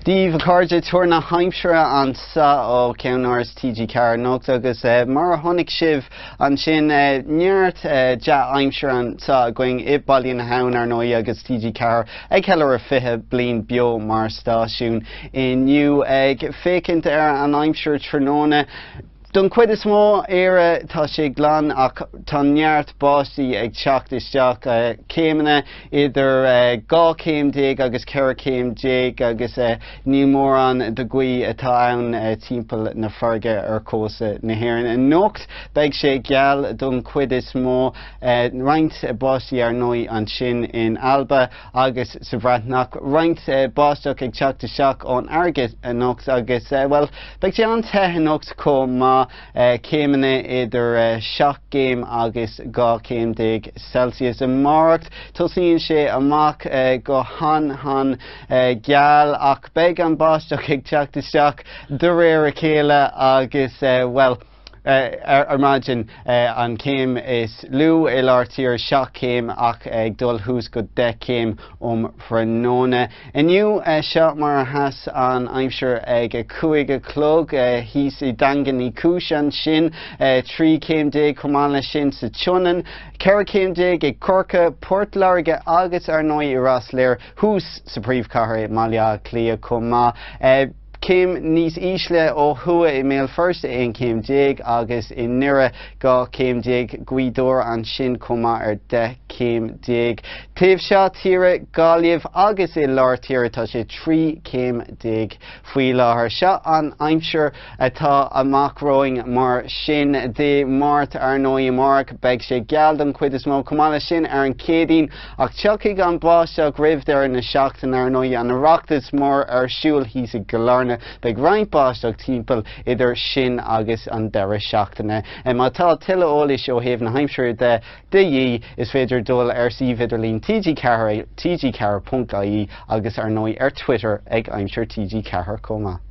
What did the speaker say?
Dia daoibh a chairde, tuar na haimsire anso ó Cheannáras TG4 anocht agus mar a chonaic sibh ansin neart dea-aimsir anso againn i Baile na hAbhann ar ndóigh agus TG4 ag ceiliúradh 20 bliain beo mar stáisiún inniu. Ag féachaint ar an aimsir tráthnóna, Don chuid is mó, Éire, tá sé glan ach tá neart báistí ag teacht isteach, céimeanna idir 12 chéim agus 14 chéim agus níl mórán de ghaoth atá ann timpeall na farraige ar chósta na hÉireann. Anocht beidh sé geal don chuid is mó, roinnt báistí ar ndóigh ansin in Alba agus sa Bhreatain ach roinnt báisteach ag teacht isteach ón fharraige anocht agus, bhuel, Beidh sé an-te anocht chomh maith, céimeanna idir 7 gcéim agus 12 chéim Celsius. Amárach, tosaíonn sé amach go han-han geal ach beidh an báisteach ag teacht isteach de réir a chéile agus, bhuel, ar maidin, an chéim is lú i lár tíre, 7 chéim ach ag dul thuas go 10 chéim um thráthnóna. Inniu, seo mar a sheas an aimsir ag 5 a chlog thíos i Daingean Uí Chúis ansin, 13 chéim chomh maith leis sin sa tSionainn, 14 chéim i gCorcaigh, Port Láirge agus ar ndóigh i Ros Láir thuas sa phríomhchathair i mBaile Átha Cliath chomh maith. Céim níos ísle ó thuaidh i mBéal Feirste 11 céim agus i nDoire 12 chéim, Gaoth Dobhair ansin chomh maith ar 10 chéim. Taobh seo tíre, Gaillimh agus i lár tíre tá sé 13 chéim faoi láthair. Seo an aimsir atá amach romhainn mar sin Dé Máirt ar ndóigh amárach beidh sé geal don chuid is mó chomh maith leis sin ar an Chéadaoin Ach tiocfaidh an báisteach roimh deireadh na seachtaine, ar ndóigh, an Oireachtas mór ar siúl thíos i gCill Airne. Beidh roinnt báisteach timpeall idir sin agus an deireadh seachtaine. Má tá tuilleadh eolais ó thaobh na haimsire de de dhíth, is féidir dul ar suíomh idirlín TG4 ag tg4.ie agus ar ndóigh ar Twitter ag Aimsir TG4 chomh maith.